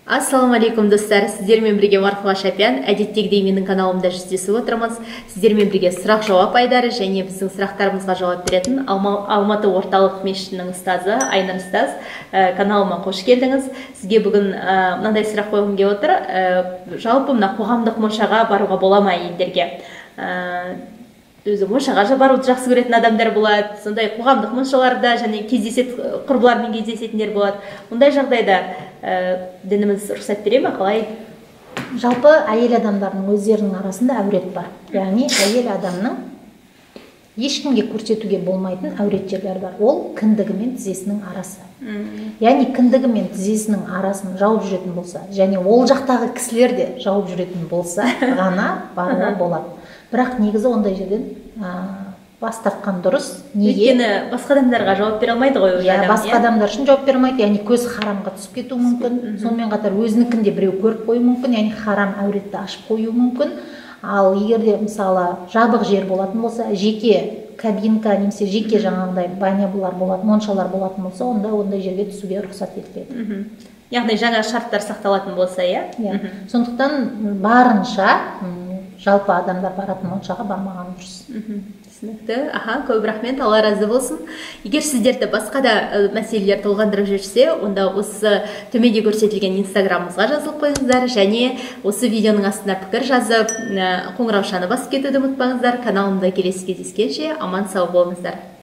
Ассалаумағалейкум, достар! Сіздермен бірге Марфуға Шапиян. Әдеттегідей менің каналымда жүздесіп отырмыз. Сіздермен бірге сұрақ жауап айдары және біздің сұрақтарымызға жауап беретін Алматы орталық мешітінің ұстазы Айнұр ұстаз. Каналыма қош келдіңіз. Сізге бүгін мынандай сұрақ қойғым келіп отыр. Жалпы мына қоғамдық моншаға баруға бола ма әйелдерге? Өзі моншаға баруды жақсы көретін адамдар болады, сондай қоғамдық моншаларда және кездеседі, құрбылармен кездесетіндер болады. Мұндай жағдайда дініміз рұқсат бере ме, қалай? Жалпы әйел адамдардың өздерінің арасында әурет бар. Яғни әйел адамның ешкімге көрсетуге болмайтын әурет жерлері бар. Ол кіндігі мен тізесінің арасы. Яғни кіндігі мен тізесінің арасын жауып жүретін болса, және ол жақтағы кісілер де жауып жүретін болса ғана баруға болады. Бірақ негізі ондай жерден бас тартқан дұрыс. Неге? Өйткені басқа адамдарға жауап бере алмайды ғой. Иә, басқа адамдар үшін жауап бере алмайды. Яғни көз харамға түсіп кетуі мүмкін. Сонымен қатар өзінікін де біреу көріп қоюы мүмкін, яғни харам әуретті ашып қоюы мүмкін. Ал егер де мысалы жабық жер болатын болса, жеке кабинка немесе жеке жаңағыдай банялар болатын, моншалар болатын болса, онда ондай жерге түсуге рұқсат етіледі. Яғни жаңа шарттар сақталатын болса, иә? Иә. Сондықтан барынша жалпы адамдар баратын моншаға бармаған дұрыс. Түсінікті. Аха, көп рахмет, Алла разы болсын. Егер сіздерді басқа да мәселелер толғандырып жүрсе, онда осы төменде көрсетілген инстаграмымызға жазылып қойыңыздар және осы видеоның астына пікір жазып, қоңыраушаны басып кетуді ұмытпаңыздар. Каналымда келесі кездескенше аман сау болыңыздар.